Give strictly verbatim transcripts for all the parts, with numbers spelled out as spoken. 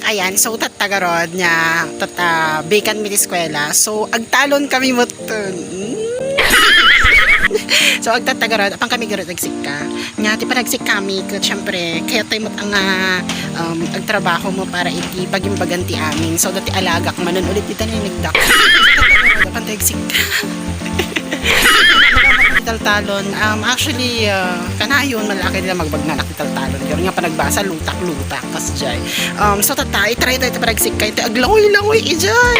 Ayan, so tatta garud nya, tatta, balikan mi ti eskwela. So, agtalon kami met. So, agtatta garud, apan kami garud agsikka. Nya, ti panagsikka mi, ket, siyempre, kayat tayo met nga, um, agtrabaho mo para iti pagimbagan ti amin. So, dati alagak manen ulit dita ni nagdak. Apan tayo agsikka. Taltalon. Um, actually, uh, kanayon, malaki nila magbagnanak taltalon. Pero nga panagbasa, lutak-lutak, kasjay. Um, so, tatta, i-try tayo, iti paragsikka, iti aglangoy-langoy, ijay.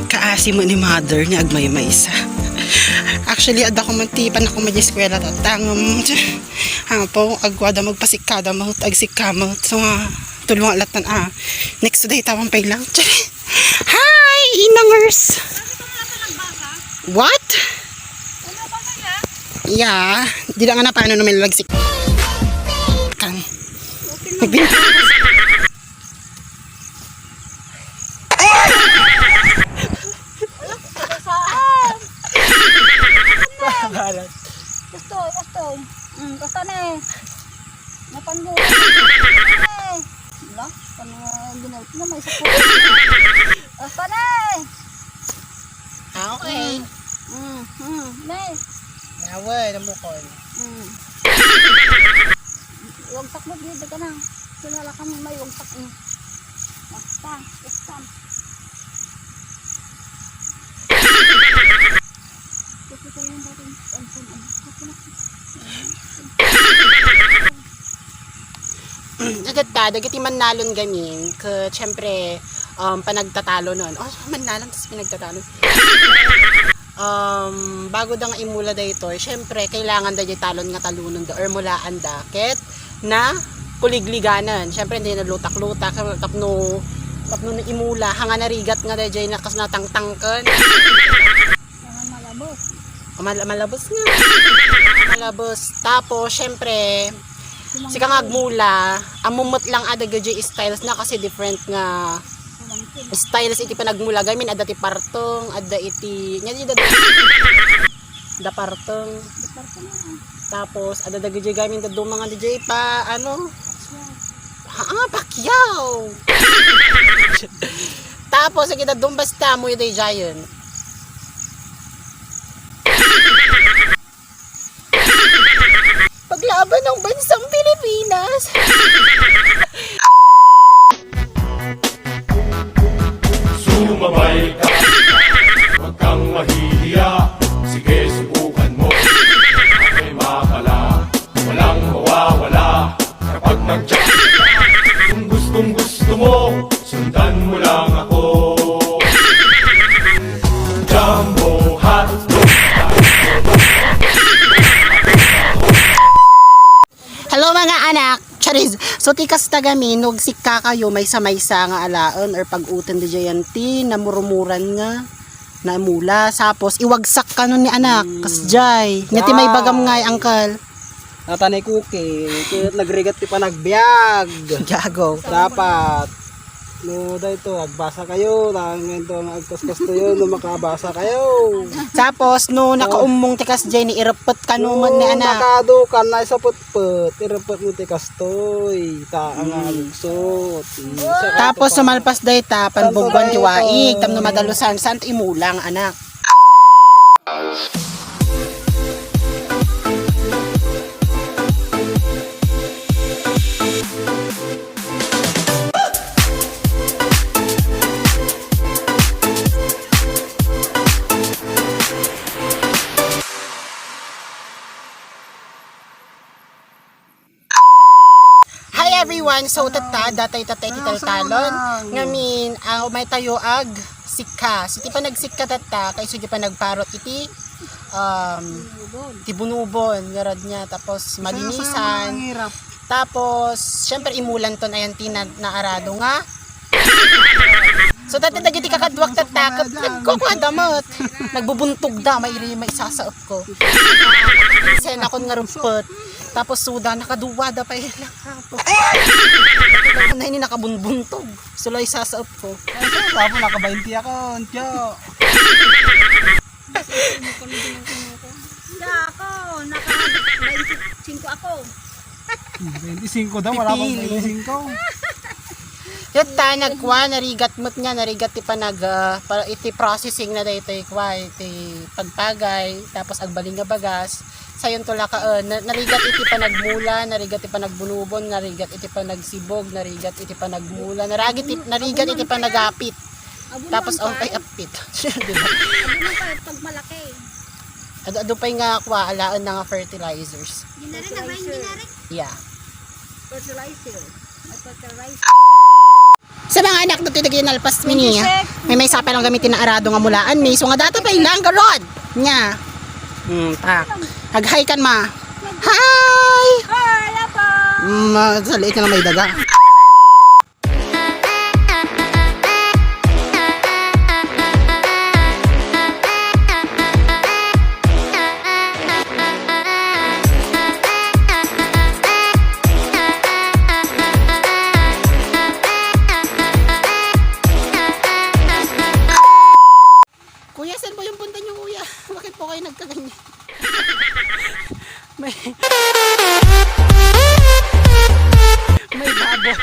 Kaasi mo ni mother ni agmaymaysa. Actually, adda ko man ti panakuma di eskwela, tatta, ngem, apo, agwada magpasikkada met, agsikka met. So, ah, tulong alatan, ah. Next day, tawang pay lang. Hi, inangers. What? Yeah, di lang nga napano naman lagsik. Kan. Nagbin- Saan? Gusto, gusto. Mm, gusto na eh. Napanggulay. Wala, ano nga ginawit na may sakit. Gusto na eh. Ah, okay. Mm, mm, mm, ne. Nawa, namukon. Mm. Iwagsak mo, di ka na. Kinala ka mo, may iwagsak mo. Basta, basta. Adatta, dagiti mannalon gamin, ket siyempre, um, panagtatalonon. Oh, mannalon, tas pinagtatalon. Um, bago da nga imula daytoy, siyempre, kailangan da di talon nga talunon da or mulaan da. Ket na kuligliganan. Siyempre, hindi na lutak-lutak. Tapno, tapno na imula, hanga narigat nga da di nakas natangtangken. Mga malabos. Mal-, malabos nga. Malabos. Tapos, siyempre, sika nga agmula, ammom met lang adda dagiti styles na kasi different nga styles iti panagmula. Gamin, adda ti partong, adda iti, nya di da, da partong. Tapos, adda dagiti gamin, da dumanga di jay pa, ano? Ha, ah, Pacquiao! Tapos, iti dadduma basta, amoy day giant. Paglaban ng bansang Pilipinas. Sumabay ka, huwag kang mahihiya. Sige, subukan mo. May mapala, walang mawawala. Kapag nag-chat ka, kung gustong gusto mo, sundan mo lang ako. Jumbo Hot. Hello, mga anak! Charis! So, ti kasta gamin, no agsikka kayo, maysa-maysa nga alaen or pag-uten di jayanti, namurmuran nga namula. Tapos, iwagsak kano ni anak, kasjay. Nya ti may bagam nga, uncle. Natanay kuki, ket nagrigat ti panagbiag. Gago. Dapat, no, dayto, agbasa kayo, tangan to nga agkaskastoyo, no, makabasa kayo. Tapos, no, nakaummong ti kasjay ni irepet kano man ni anak. Nakadukan na isapetpet, irepet mo ti kastoy, ta, nga alugsot. Tapos, sumalpas dayta, panbugwan ti waig, tapno madalusan, saan ti imulang, anak? Hi everyone! So, tatta, datay tatta iti taltalon. Ngamin, ah, umay tayo ag sikka. So, ti panagsikka tatta, kayso di panagparot iti, um, ti bunubon, ngarad niya. Tapos, malinisan. Tapos, syempre, imulan ton ayan ti na-, naarado nga. So, tatta dagiti kakaduak tatta, ket nagkukuada met. Nagbubuntog da, may iri, may isasaep ko. Sen akon nga rumpet. Tapos suda, nakaduwa da pa ilang hapo. Na ini nakabunbuntog. Sulay sasaep ko. Ay, sa, wapo, nakabainti ako, tiyo. Oh, naka twenty-five ako. Hmm, twenty-five daw, wala pang Pipili. Twenty-five. Ket ta, nagkua, narigat met nga, narigat ti panag-, ah, pa-, iti processing na daytoy, kua, iti pagpagay, tapos agbalin nga bagas. Sayon to la ka, ah, na-, narigat iti panagmula, narigat iti panagbunobon, narigat iti panagsibog, narigat iti panagmula, naragit iti, narigat iti panagapit. Tapos, oh, ay, apit. Di ba? Adu man pay pagmalaki. Adu, adu pay nga, kua, alaen na nga fertilizers. Ginarin na ba yung ginarin? Yeah. Fertilizer. May fertilizer. Sa mga anak, dito yung nalpas mi niya. May, may sapa lang gamitin na arado nga mulaan mi. So nga data pa ilang garod. Nya. Hmm, tak. Ag-hi kan ma. Hi! Hi, apo! Mm, ah, sa liit na may daga. Kuya, saan po yung punta niyo, kuya? Bakit po kayo nagkaganyan? May, may baboy.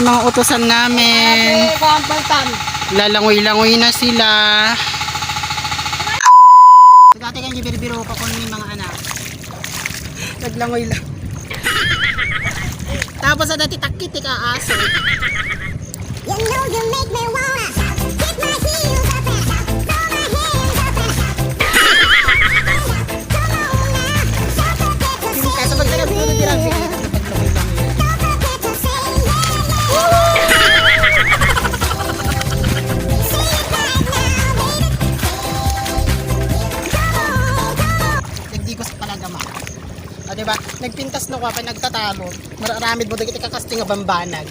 Yung mga utusan namin. Lalangoy-langoy na sila. Sa dati kang gibirbiruko ko ni mga anak. Naglangoy lang. Tapos sa dati takit ka aso. You know you make me wanna keep my heels up and throw my hands up and Kaso pag nagpapalagay lang yan. Nagdigos ka talaga, ma. O, diba? Nagpintas no ka, pa nagtatalon. Mararamid mo, dagiti kakasting nga bambanag.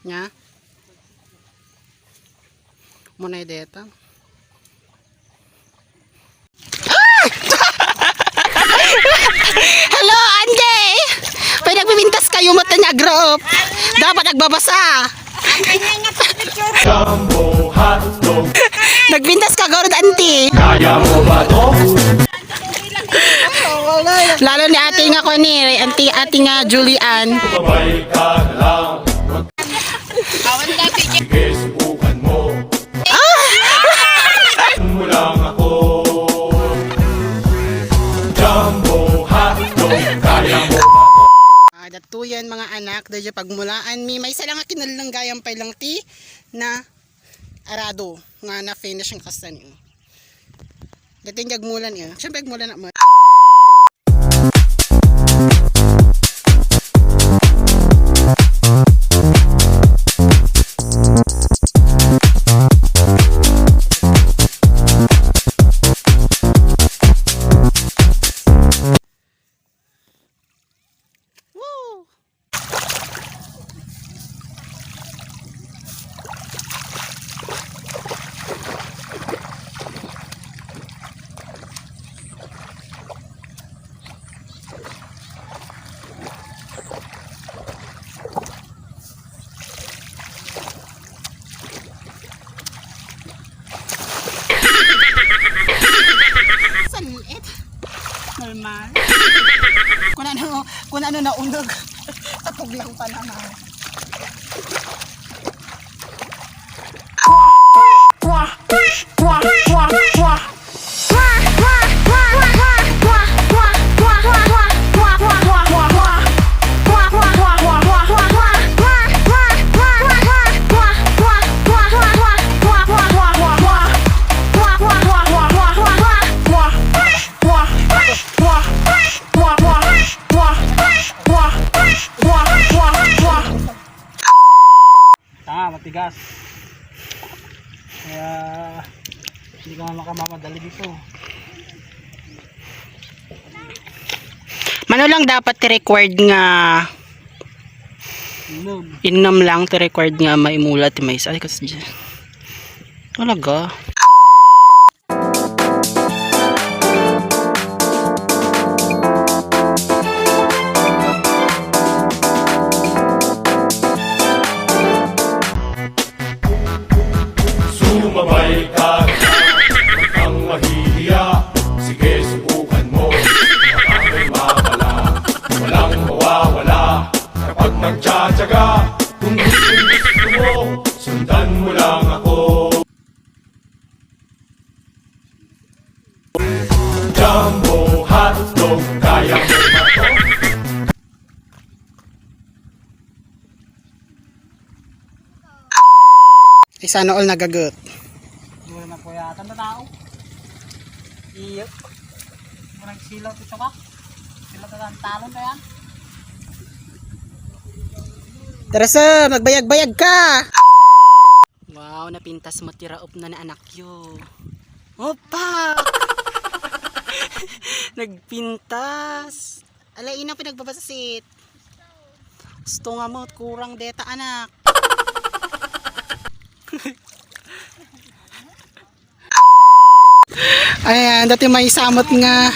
Nya? Munay deta. Hello, Andy! Pwede nagpipintas kayo mo niya group. Dapat nagbabasa. Jumbo hotdog. Nagpintas ka, Gorod Auntie. Kaya mo ba to? Lalo ni ate nga ko ni, ate, ate nga Julian. Sabay ka na lang. Subukan mo. Ah! Mo lang ako. Jumbo hotdog, kaya mo. Ah, datuyan, mga anak, daydiay pagmulaan mi. Maysa lang nga kinallanggayam pay lang ti na arado nga na-finish nga kastan. Dati nga agmulan, eh. Siyempre, agmulan na mo. Woo! Sa liit. Normal. Kung ano, kung ano naunog. Sa puglang pa naman. Tanga, matigas. Kaya, hindi ka makamamadali dito. Mano lang dapat ti required nga Inom. Inom lang ti required nga maimula ti maysa. Ay, kas dyan. Talaga. Ay, sana all nagagut. Siguro na po yata na tao. Iyo. Murag silaw ito ka. Silaw ka ang talon ka yan. Tara sa, magbayag-bayag ka. Wow, napintas mo ti raop na ni anak yo. Opa! Nagpintas. Ala, ina, pinagbabasit. Gusto nga mo, kurang deta, anak. Ayan, dati may samot nga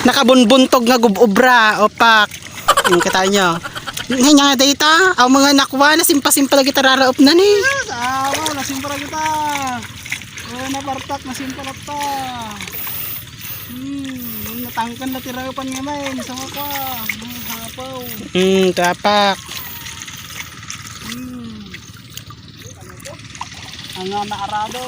nakabunbuntog nga gubobra, opak. Yung kita nyo. Ngayon nga data, ang mga nakwa na simpa-simpa lagi tararaop na ni. Sa araw, nasimpa kita. Oh, nabartak, nasimpa ta. Hmm, natangkan na tirapan nga may, sa mukha. Hmm, hapaw. Hmm, tapak. Hmm. Ang nga naarado.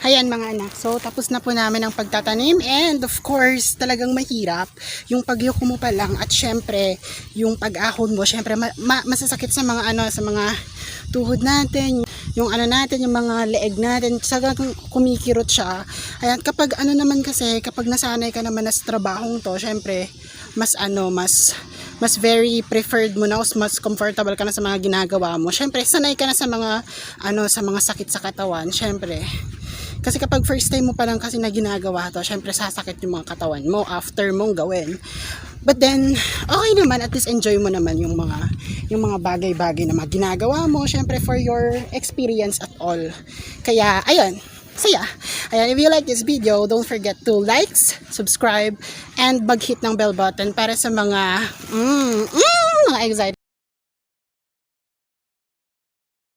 Ayan, mga anak. So, tapos na po namin ang pagtatanim. And of course, talagang mahirap yung pagyuko mo pa lang. At syempre, yung pag-ahon mo, syempre, ma- ma- masasakit sa mga ano, sa mga tuhod natin, yung ano natin, yung mga leeg natin. Talagang kumikirot siya. Ayan, kapag ano naman kasi, kapag nasanay ka naman na sa trabahong to, syempre, mas ano, mas mas very preferred mo na, mas comfortable ka na sa mga ginagawa mo. Syempre, sanay ka na sa mga ano, sa mga sakit sa katawan, syempre. Kasi kapag first time mo pa lang kasi na ginagawa to, syempre sasakit yung mga katawan mo after mong gawin. But then, okay naman, at least enjoy mo naman yung mga yung mga bagay-bagay na mga ginagawa mo, syempre for your experience at all. Kaya ayun, saya. Ayan, if you like this video, don't forget to like, subscribe, and mag-hit ng bell button para sa mga mm, mm, mga excited